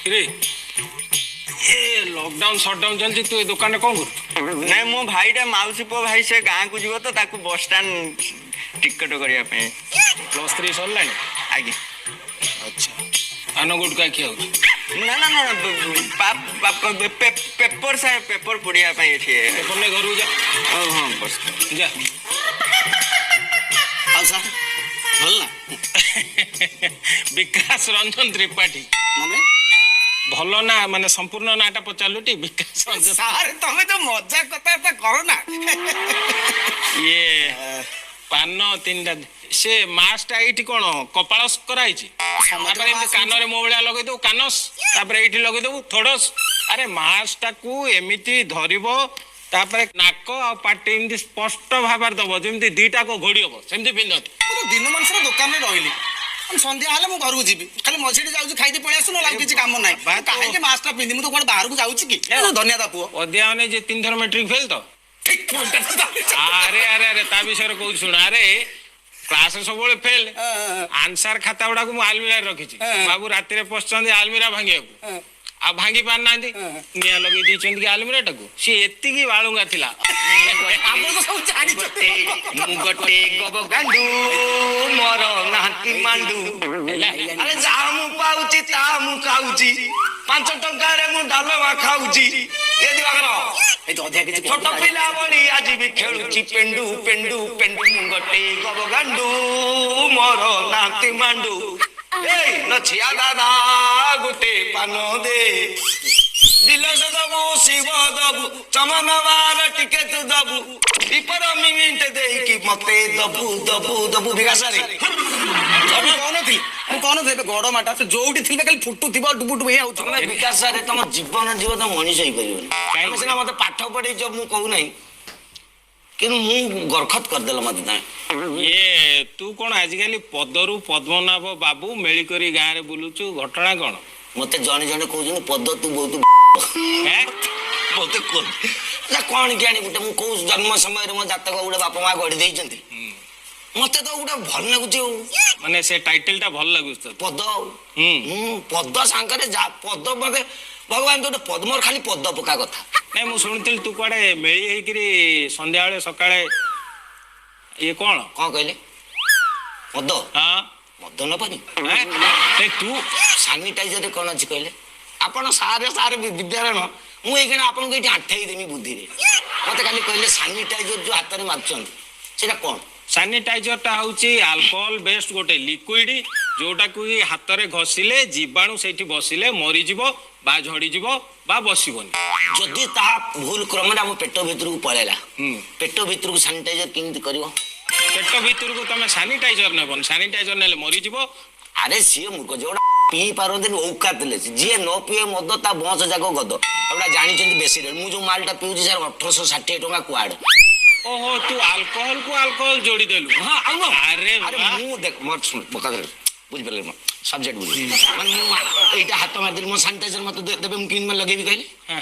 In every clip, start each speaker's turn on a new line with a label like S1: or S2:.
S1: ରେ, ଏ lockdown shutdown ଚାଲିଛି, ତୁ ଏ ଦୋକାନରେ କଣ କରୁଛୁ?
S2: ନାଇଁ, ମୋ ଭାଇଟା, ମାଉସୀ ପୁଅ ଭାଇ, ସେ ଗାଁକୁ ଯିବ ତ, ତାକୁ ବସଷ୍ଟାଣ୍ଡ ଟିକେଟ କରିବା ପାଇଁ।
S1: +3 ସରିଲାଣି?
S2: ଆଜ୍ଞା।
S1: ଆଚ୍ଛା, ପାନ ଗୁଟକା ଖିଆ ହଉଛି?
S2: ନା ନା ନା, ପେପର ସାର୍, ପେପର ପଢିବା ପାଇଁ ଏଠି।
S1: ପେପର ନେଇ ଘରକୁ ଯା।
S2: ହଁ, ବସ।
S1: ଯା।
S3: ଆଉ ସାର୍, ଭଲ ନା?
S1: ବିକାଶ ରଞ୍ଜନ ତ୍ରିପାଠୀ।
S3: ମାନେ?
S1: ଭଲ ନା, ମାନେ ସମ୍ପୂର୍ଣ୍ଣ ନାଁଟା ପଚାରିଲୁ ଟି, ବିକାଶ ରଞ୍ଜନ।
S3: ସାର୍, ତମେ ତ ମଜା କଥାବାର୍ତ୍ତା କର ନା।
S1: ଇଏ ପାନ ତିନିଟା। ସେ ମାସ୍କଟା ଏଇଠି କଣ କପାଳ କରାହେଇଛି? ତାପରେ ଏମିତି କାନରେ ମୋ ଭଳିଆ ଲଗେଇଦବୁ କାନସ, ତାପରେ ଏଇଠି ଲଗେଇଦବୁ ଥୋଡସ। ଆରେ, ମାସ୍କଟାକୁ ଏମିତି ଧରିବ, ତାପରେ ନାକ ଆଉ ପାଟି ଏମିତି ସ୍ପଷ୍ଟ ଭାବରେ ଦବ, ଯେମିତି ଦିଟାକ ଘୋଡି ହବ ସେମିତି ପିନ୍ଧନ୍ତି।
S3: ମୁଁ ତ ଦିନ ମଣିଷର ଦୋକାନରେ ରହିଲି। ସନ୍ଧ୍ୟା ହେଲେ ମୁଁ ଘରକୁ ଯିବି। ଖାଲି ମଝିରେ ଯାଉଛି, ଖାଇକି ପଳେଇ ଆସୁ, ନହେଲେ ଆଉ କିଛି କାମ ନାହିଁ।
S1: ବାବା,
S3: କାହିଁକି ମାସ୍କଟା ପିନ୍ଧି? ମୁଁ ତ କୁଆଡେ ବାହାରକୁ ଯାଉଛି କି? ଧନ୍ୟବାଦ ପୁଅ।
S1: ଅଦିଆ ମାନେ ଯେ ତିନିଥର ମେଟ୍ରିକ ଫେଲ ତ?
S3: ଠିକ point ଟା।
S1: ଆରେ ଆରେ ଆରେ, ତା ବିଷୟରେ କହୁଛି ଶୁଣ। ଆରେ, କ୍ଲାସ ସବୁବେଳେ ଫେଲ। ଆନ୍ସାର ଖାତା ଗୁଡାକୁ ମୁଁ ଆଲମିରାରେ ରଖିଛି। ବାବୁ ରାତିରେ ପଶିଛନ୍ତି ଆଲମିରା ଭାଙ୍ଗିବାକୁ, ଆଉ ଭାଙ୍ଗି ପାରୁନାହାନ୍ତି, ନିଆଁ ଲଗେଇ ଦେଇଛନ୍ତି କି ଆଲମିରାଟାକୁ। ସିଏ ଏତିକି ବାଳୁଙ୍ଗା ଥିଲା।
S3: ଆପଣ ତ ସବୁ ଜାଣିଛନ୍ତି।
S4: ମୁଁ ଗୋଟେ ଗବ ଗାଣ୍ଡୁ, ମୋର ନାହାନ୍ତି ମାଣ୍ଡୁ।
S1: ହେଲା।
S4: ଆରେ, ଯାହା ମୁଁ ପାଉଛି ତାହା ମୁଁ ଖାଉଛି, 5 ଟଙ୍କାରେ ମୁଁ ଡାଲମା ଖାଉଛି। ଏ ଦିବାକର।
S3: ଏଇ ତ ଅଧିକା କିଛି।
S4: ଛୋଟ ପିଲା ଭଳି ଆଜି ବି ଖେଳୁଛି ପେଣ୍ଡୁ ପେଣ୍ଡୁ ପେଣ୍ଡୁ। ମୁଁ ଗୋଟେ ଗବ ଗାଣ୍ଡୁ, ମୋର ନାହାନ୍ତି ମାଣ୍ଡୁ। ଏଇ ନଛିଆ ଦାଦା, ଗୋଟେ ପାନ ଦେ। ଦିଲସ ଦବୁ, ଶିବ ଦବୁ, ଚମନ ବାର ଟିକେ ତୁ ଦବୁ, ଇପର ମିନିଟ ଦେଇକି ମତେ ଦବୁ ଦବୁ ଦବୁ। ବିକାଶରେ।
S3: ମୁଁ କହୁନଥିଲି, ମୁଁ କହୁନଥିଲି, ଏବେ ଗଡ ମାଟା ସେ ଯୋଉଠି ଥିଲେ ଖାଲି ଫୁଟୁଥିବ, ଡୁବୁ ଡୁବୁ ହେଇ ହଉଥିବ।
S4: ତମେ ବିକାଶ ସାରେ, ତମ ଜୀବନ ଯିବ, ତମ ମଣିଷ ହେଇପାରିବନି। ତମେ ସିନା ମତେ ପାଠ ପଢେଇଛ, ମୁଁ କହୁନାହିଁ, କିନ୍ତୁ ମୁଁ ଗରଖତ କରିଦେଲ ମତେ ତମେ।
S1: ଇଏ ତୁ କଣ ଆଜିକାଲି ପଦରୁ ପଦ୍ମନାଭ ବାବୁ ମେଳି କରି ଗାଁରେ ବୁଲୁଛୁ, ଘଟଣା କଣ?
S4: ମତେ ଜଣେ ଜଣେ କହୁଛନ୍ତି, ପଦ ତୁ ବହୁତ
S1: ହେଁ?
S4: ମତେ କୁହନ୍ତି ନା କଣ କିଆଣି ଗୋଟେ, ମୁଁ କୋଉ ଜନ୍ମ ସମୟରେ ମୋ ଜାତକ ଗୋଟେ ବାପା ମା ଗଢି ଦେଇଛନ୍ତି। ମତେ ତ ଗୋଟେ ଭଲ ଲାଗୁଛି ଆଉ।
S1: ମାନେ ସେ ଟାଇଟେଲ ଟା ଭଲ ଲାଗୁଛି ତୋତେ?
S4: ପଦ ଆଉ। ମୁଁ ପଦ ସାଙ୍ଗରେ ଯା ପଦ, ମତେ ଭଗବାନ ତ ଗୋଟେ ପଦ, ମୋର ଖାଲି ପଦ ପକା କଥା।
S1: ନାଇଁ, ମୁଁ ଶୁଣିଥିଲି ତୁ କୁଆଡେ ମେଳି ହେଇକିରି ସନ୍ଧ୍ୟାବେଳେ ସକାଳେ, ଇଏ କଣ?
S4: କଣ କହିଲେ? ମଦ?
S1: ହଁ।
S4: ମଦ ନବନି।
S1: ହେଁ? ନାଇଁ, ତୁ
S4: ସାନିଟାଇଜରରେ କଣ ଅଛି କହିଲେ ଆପଣ? ସାରେ, ସାରେ, ବିଦ୍ୟାରଣ, ମୁଁ ଏଇଖିଣା ଆପଣଙ୍କୁ ଏଇଠି ଆଣ୍ଠେଇ ଦେମି ବୁଦ୍ଧିରେ। ମତେ ଖାଲି କହିଲେ, ସାନିଟାଇଜର ଯୋଉ ହାତରେ ମାରୁଛନ୍ତି ସେଇଟା କଣ?
S1: ସାନିଟାଇଜର ଟା ହଉଛି ଆଲକୋହଲ ବେସ୍ଡ ଗୋଟେ ଲିକ୍ୱିଡ, ଯୋଉଟାକୁ କି ହାତରେ ଘଷିଲେ ଜୀବାଣୁ ସେଇଠି ବସିଲେ ମରିଯିବ ବା ଝଡିଯିବ ବା ବସିବନି।
S4: ଯଦି ତାହା ଭୁଲ କ୍ରମରେ ଆମ ପେଟ ଭିତରକୁ ପଳେଇଲା, ପେଟ ଭିତରକୁ ସାନିଟାଇଜର କେମିତି କରିବ?
S1: ପେଟ ଭିତରକୁ ତମେ ସାନିଟାଇଜର ନେବନି, ସାନିଟାଇଜର ନେଲେ ମରିଯିବ।
S4: ଆରେ, ସିଏ ମୂର୍ଖ, ଯୋଉଟା ପିଇ ପାରନ୍ତିନି ଔକାତ ଥିଲେ। ଯିଏ ନ ପିଏ ମଦ, ତା ବଂଶ ଯାକ ଗଦ। ଏଗୁଡ଼ା ଜାଣିଛନ୍ତି ବେଶୀ ରେଟ୍। ମୁଁ ଯୋଉ ମାଲଟା ପିଉଛି ସାର୍, 1860 ଟଙ୍କା କୁଆଡେ।
S1: ଓହୋ, ତୁ ଆଲକୋହଲ କୁ ଆଲକୋହଲ ଯୋଡି ଦେଲୁ।
S4: ହଁ, ଆଉ କଣ?
S1: ଆରେ
S4: ଆରେ
S1: ବାଃ।
S4: ମୁଁ ଦେଖ, ମୋର ଶୁଣ, କଥା ବୁଝିପାରିଲେ, ମୋ ସବଜେକ୍ଟ ବୁଝିଲି। ମାନେ ମୁଁ ଏଇଟା ହାତ ମାରିଦେଲି, ମୋ ସାନିଟାଇଜର ମତେ ଦେବେ, ମୁଁ କେମିତି ଲଗେଇବି କହିଲେ?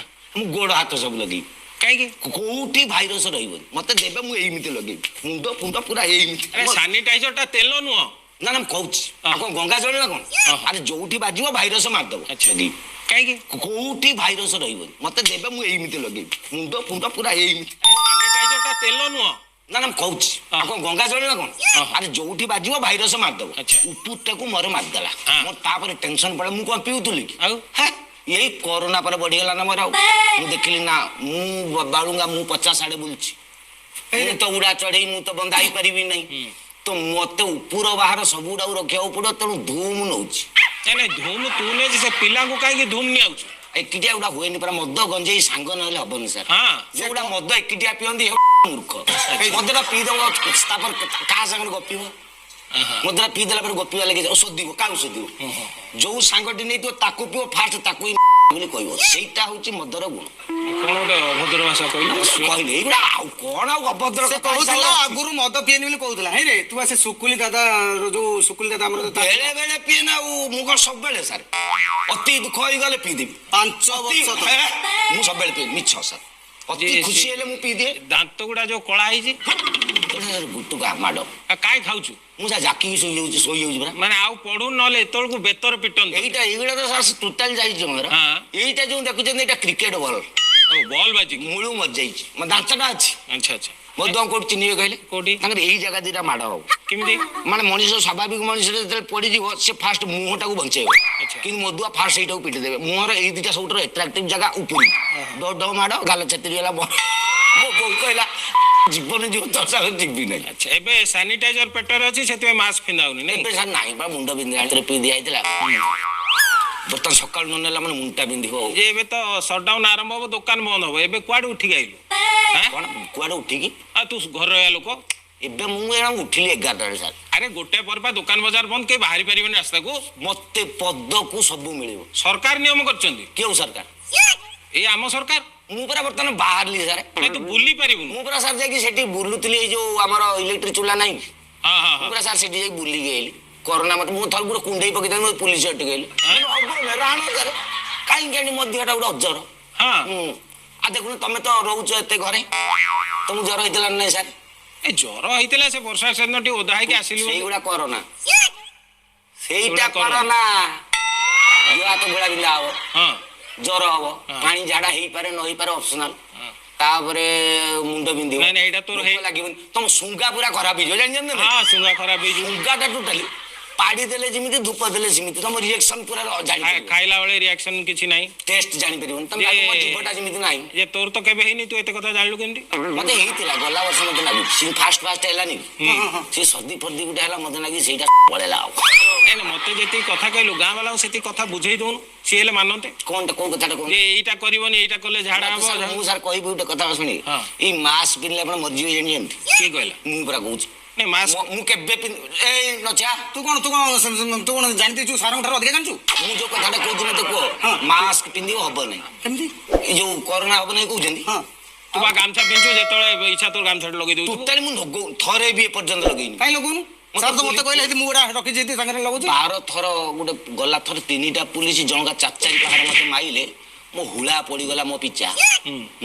S4: ମୁଁ ଗୋଡ ହାତ ସବୁ ଲଗେଇବି।
S1: କାହିଁକି?
S4: କୋଉଠି ଭାଇରସ ରହିବନି। ମତେ ଦେବେ, ମୁଁ ଏଇମିତି ଲଗେଇବି, ମୁଣ୍ଡ ଫୁଣ୍ଡ ପୁରା ଏଇମିତି।
S1: ଆରେ, ସାନିଟାଇଜର ଟା ତେଲ ନୁହଁ।
S4: ନା ନା, ମୁଁ କହୁଛି। ଆଉ କଣ ଗଙ୍ଗା ଜଳ ନା କଣ? ଆରେ, ଯୋଉଠି ବାଜିବ ଭାଇରସ ମାରିଦବ। ଲଗେଇବି।
S1: କାହିଁକି?
S4: କୋଉଠି ଭାଇରସ ରହିବନି। ମତେ ଦେବେ, ମୁଁ ଏଇମିତି ଲଗେଇବି, ମୁଣ୍ଡ ଫୁଣ୍ଡ ପୁରା ଏଇମିତି।
S1: ସାନିଟାଇଜର ଟା ତେଲ ନୁହଁ।
S4: ନା ନା, ମୁଁ କହୁଛି। ଆଉ କଣ ଗଙ୍ଗା ଜଳ ନା କଣ? ଆରେ, ଯୋଉଠି ବାଜିବ ଭାଇରସ ମାରିଦବ। ଉପରଟାକୁ ମୋର ମାରିଦେଲା। ମୋର ତାପରେ ଟେନସନ ପଡିଲା। ମୁଁ କଣ ପିଉଥିଲି କି?
S1: ଆଉ?
S4: ହେ, ଏଇ କରୋନା ପରେ ବଢିଗଲା ନା ମୋର। ଆଉ ମୁଁ ଦେଖିଲି ନା, ମୁଁ ବାଳୁଙ୍ଗା, ମୁଁ 50 ଆଡେ ବୁଲୁଛି, ମୁଁ ତ ଉଡା ଚଢେଇ, ମୁଁ ତ ବନ୍ଧା ହେଇପାରିବି ନାହିଁ। ତ ମତେ ଉପର ବାହାର ସବୁ ଗୁଡାକୁ ରଖିବାକୁ ପଡିବ, ତେଣୁ ଧୁମ ନଉଛି।
S1: ନାଇଁ ନାଇଁ, ଧୁମ ତୁ ନେଇଛି, ସେ ପିଲାଙ୍କୁ କାହିଁକି ଧୁମ ନିଆଉଛୁ?
S4: ଏକିଟିଆ ଗୁଡା ହୁଏନି ପରା, ମଦ ଗଞ୍ଜେଇ ସାଙ୍ଗ ନହେଲେ ହବନି ସାର୍। ଯୋଉଗୁଡା ମଦ ଏକିଟିଆ ପିଅନ୍ତି, ହେ ମୂର୍ଖ। ମଦଟା ପିଇଦବ, ତାପରେ କାହା ସାଙ୍ଗରେ ଗପିବ? ମଦଟା ପିଇଦେଲା ପରେ ଗପିବା ଲାଗି ଶୋଧିବ, କାହାକୁ ଶୋଧିବ? ଯୋଉ ସାଙ୍ଗଟି ନେଇଥିବ ତାକୁ ପିଇବ ଫାଷ୍ଟ, ତାକୁ ହିଁ ବୋଲି କହିବ। ସେଇଟା ହଉଛି ମଦର ଗୁଣ।
S1: କଣ ଗୋଟେ ଅଭଦ୍ର ଭାଷା କହିଲୁ?
S4: କହିଲେ ଏଇଗୁଡା, ଆଉ କଣ ଆଉ ଅଭଦ୍ର
S3: ସେ
S4: କଥା
S3: କହୁଥିଲା
S4: ହିସାବରେ ଅଛି?
S3: ଆଗରୁ ମଦ ପିଏନି ବୋଲି କହୁଥିଲା। ହେଇ ରେ, ତୁ ବା ସେ ସୁକୁଲି ଦାଦା, ଯୋଉ ସୁକୁଲି ଦାଦା ଆମର ଯୋଉ
S4: ବେଳେ ବେଳେ ପିଏ ନା ଆଉ, ମୁଁ କଣ ସବୁବେଳେ ସାର୍? ଅତି ଦୁଃଖ ହେଇଗଲେ ପିଇଦେବି।
S3: 5 ବର୍ଷ ତଳେ।
S4: ହେ, ମୁଁ ସବୁବେଳେ ପିଏ, ମିଛ ସାର୍। ଅତି
S1: ଯେ
S4: ଖୁସି ହେଲେ ମୁଁ ପିଇଦିଏ।
S1: ଦାନ୍ତ ଗୁଡା ଯୋଉ କଳା ହେଇଛି?
S4: ଗୁଟୁକା ମାଡ଼।
S1: ଆଉ କାଇଁ ଖାଉଛୁ?
S4: ମୁଁ ଯା ଜାକିକି ଶୋଇଯାଉଛି, ଶୋଇଯାଉଛି ପରା।
S1: ମାନେ ଆଉ ପଢୁ, ନହେଲେ ଏତେବେଳକୁ ବେତର ପିଟନ୍ତି।
S4: ଏଇଟା ଏଇଗୁଡ଼ା ତ ସାର୍ ଟୋଟାଲ ଯାଇଛି ମୋର। ଏଇଟା ଯୋଉ ଦେଖୁଛନ୍ତି, ଏଇଟା କ୍ରିକେଟ ବଲ୍।
S1: ବଲ୍ ବାଜିକି?
S4: ମୂଳୁ ମରିଯାଇଛି, ମୋ ଦାନ୍ତଟା ଅଛି।
S1: ଆଚ୍ଛା ଆଚ୍ଛା।
S4: ମଦୁଆ କୋଉଠି ଚିହ୍ନିବେ କହିଲେ?
S1: କୋଉଠି?
S4: ତାଙ୍କର ଏଇ ଜାଗା ଦିଟା ମାଡ଼ ହବ।
S1: କେମିତି?
S4: ମାନେ ମଣିଷ, ସ୍ୱାଭାବିକ ମଣିଷ ଯେତେବେଳେ ପଡିଯିବ, ସେ ଫାଷ୍ଟ ମୁହଁଟାକୁ ବଞ୍ଚେଇବ। କିନ୍ତୁ ମଦୁଆ ଫାଷ୍ଟ ସେଇଟାକୁ ପିଟି ଦେବେ। ମୁହଁର ଏଇ ଦିଟା ସବୁଠାରୁ ଆଟ୍ରାକ୍ଟିଭ ଜାଗା, ଉପରୁ ଡ ଡ ମାଡ଼, ଗାଲ ଛେତିରି ଗଲା। ମୋ ବୋଉ କହିଲା, ଜୀବନ ଯିବ, ତୋ ସାଙ୍ଗରେ ଯିବି ନାହିଁ।
S1: ଆଚ୍ଛା, ଏବେ ସାନିଟାଇଜର ପେଟରେ ଅଛି, ସେଥିପାଇଁ ମାସ୍କ ପିନ୍ଧା ହଉନି ନାଇଁ?
S4: ଏବେ ସାର୍ ନାହିଁ ବା, ମୁଣ୍ଡ ବିନ୍ଧିଲାଣି, ପିଇ ଦିଆ ହେଇଥିଲା। ବର୍ତ୍ତମାନ ସକାଳୁ ନ ନେଲା ମାନେ ମୁଣ୍ଡଟା ବିନ୍ଧିବ ଆଉ।
S1: ଯେ ଏବେ ତ ସଟଡାଉନ ଆରମ୍ଭ ହବ, ଦୋକାନ ବନ୍ଦ ହବ, ଏବେ କୁଆଡେ ଉଠିକି ଆଇଲୁ?
S4: କଣ କୁଆଡେ ଉଠିକି?
S1: ଆଉ ତୁ ଘରେ ରହିବା ଲୋକ।
S4: ଏବେ ମୁଁ ଏଇନା ଉଠିଲି 11ଟା ବେଳେ ସାର୍।
S1: ଆରେ, ଗୋଟେ ପରେ ପା ଦୋକାନ ବଜାର ବନ୍ଦ, କେହି ବାହାରି ପାରିବେନି ରାସ୍ତାକୁ।
S4: ମତେ ପଦକୁ ସବୁ ମିଳିବ।
S1: ସରକାର ନିୟମ କରିଛନ୍ତି।
S4: କେଉଁ ସରକାର?
S1: ଏଇ ଆମ ସରକାର।
S4: ମୁଁ ପରା ବର୍ତ୍ତମାନ ବାହାରିଲି ସାର୍।
S1: ନାଇଁ, ତୁ ବୁଲି ପାରିବୁନି।
S4: ମୁଁ ପରା ସାର୍ ଯାଇକି ସେଠି ବୁଲୁଥିଲି, ଏଇ ଯୋଉ ଆମର ଇଲେକ୍ଟ୍ରିକ ଚୁଲା ନାହିଁ,
S1: ହଁ ହଁ
S4: ମୁଁ
S1: ହଁ
S4: ପୁରା ସାର୍ ସେଠି ଯାଇ ବୁଲିକି ଆଇଲି। କରୋନା ମତେ, ମୁଁ ଥରେ ଗୋଟେ କୁଣ୍ଡେଇ ପକେଇଥାନ୍ତି, ମୋତେ ପୁଲିସ ଅଟକେଇଲେ। ରାଣ ସାର୍, କାହିଁକି ଆଣି ମୋ ଦେହଟା ଗୋଟେ ଅଜର। ହୁଁ, ଆଉ ଦେଖୁନ, ତମେ ତ ରହୁଛ ଏତେ ଘରେ, ତମକୁ ଜର ହେଇଥିଲା ନା ନାଇଁ ସାର୍?
S1: ଏ ଜର ହେଇଥିଲା, ସେ ବର୍ଷା ସେଦିନ ଟିକେ ଓଦା ହେଇକି ଆସିଲି ବୋଲି।
S4: ସେଇଗୁଡା କରୋନା ସେଇଟା।
S1: ସେଗୁଡା କରୋନା।
S4: କରୋନା ଦେହ ହାତ ଘୋଳା ବିନ୍ଧା ହବ, ଜର ହବ, ପାଣି ଝାଡା ହେଇପାରେ ନ ହେଇପାରେ, ଅପସନାଲ। ତାପରେ ମୁଣ୍ଡ ବିନ୍ଧିବ।
S1: ନାଇଁ, ନାଇଁ, ଏଇଟା ତୋର
S4: ଭୋକ ଲାଗିବନି, ତମ ଶୁଙ୍ଗା ପୁରା ଖରାପ ହେଇଯିବ, ଜାଣିଛନ୍ତି ନା?
S1: ହଁ, ଶୁଙ୍ଗା ଖରାପ ହେଇଯିବ।
S4: ଶୁଙ୍ଗାଟା ଟୋଟାଲି ପାଡ଼ି ଦେଲେ ଯେମିତି, ଧୂପ ଦେଲେ ସେମିତି, ତମ ରିଏକ୍ସନ ପୁରା ଜାଣିପାରିବ।
S1: ଖାଇଲା ବେଳେ ରିଆକ୍ସନ କିଛି ନାହିଁ।
S4: ଟେଷ୍ଟ ଜାଣିପାରିବନି ତମେ। ମୋ ଜିଭଟା ଯେମିତି ନାହିଁ।
S1: ଯେ ତୋର ତ କେବେ ହେଇନି, ତୁ ଏତେ କଥା ଜାଣିଲୁ କେମିତି?
S4: ମତେ ହେଇଥିଲା ଗଲା ବର୍ଷ, ମତେ ଲାଗୁଛି ସେ ଫାଷ୍ଟ ଫାଷ୍ଟ ହେଲାନି, ସେ ସର୍ଦି ଫର୍ଦି ଗୋଟେ ହେଲା, ମତେ ଲାଗି ସେଇଟା ପଳେଇଲା ଆଉ।
S1: ନାଇଁ ନାଇଁ, ମତେ ଯେତିକି କଥା କହିଲୁ, ଗାଁ ବାଲାଙ୍କୁ ସେତିକି କଥା ବୁଝେଇ ଦଉନୁ, ସିଏ ହେଲେ ମାନନ୍ତେ।
S4: କଣଟା, କୋଉ କଥାଟା କହୁନ?
S1: ଯେ ଏଇଟା କରିବନି, ଏଇଟା କଲେ ଝାଡା ହବ।
S4: ମୁଁ ସାର୍ କହିବି ଗୋଟେ କଥା ଶୁଣି। ଏଇ ମାସ୍କ ପିନ୍ଧିଲେ ଆପଣ ମରିଯିବେ, ଜାଣିଛନ୍ତି?
S1: କିଏ କହିଲା?
S4: ମୁଁ ପୁରା କହୁଛି।
S1: ନାଇଁ, ମାସ୍କ
S4: ମୁଁ କେବେ ଏଇ ନଚା।
S3: ତୁ କଣ ଜାଣିଦେଇଛୁ? ସାରଙ୍କ ଠାରୁ ଅଧିକା ଜାଣିଛୁ?
S4: ମୁଁ ଯୋଉ କଥାଟା କହୁଛି ମତେ କୁହ, ମାସ୍କ ପିନ୍ଧିବ ହବ ନାହିଁ?
S3: କେମିତି?
S4: ଏଇ ଯୋଉ କରୋନା ହବ ନାହିଁ କହୁଛନ୍ତି।
S1: ତୁ ବା ଗାମଛା ପିନ୍ଧୁ, ଯେତେବେଳେ ଇଚ୍ଛା ତୋର ଗାମଛାଟା ଲଗେଇ ଦଉଛୁ।
S4: ଟୋଟାଲି ମୁଁ ଲଗଉ, ଥରେ ବି ଏପର୍ଯ୍ୟନ୍ତ ଲଗେଇନି।
S3: କାଇଁ ଲଗଉନୁ? ସାର୍ ତ ମତେ କହିଲେ, ମୁଁ ଗୋଟେ ରଖିଛି ଏଠି ସାଙ୍ଗରେ ଲଗାଉଛି।
S4: 12 ଥର ଗୋଟେ ଗଲା ଥର ତିନିଟା ପୁଲିସ ଜଣକା ଚାରି ଚାରି ପାହାଡ଼ ମତେ ମାଇଲେ, ମୋ ହୁଳା ପଡିଗଲା ମୋ ପିଚା।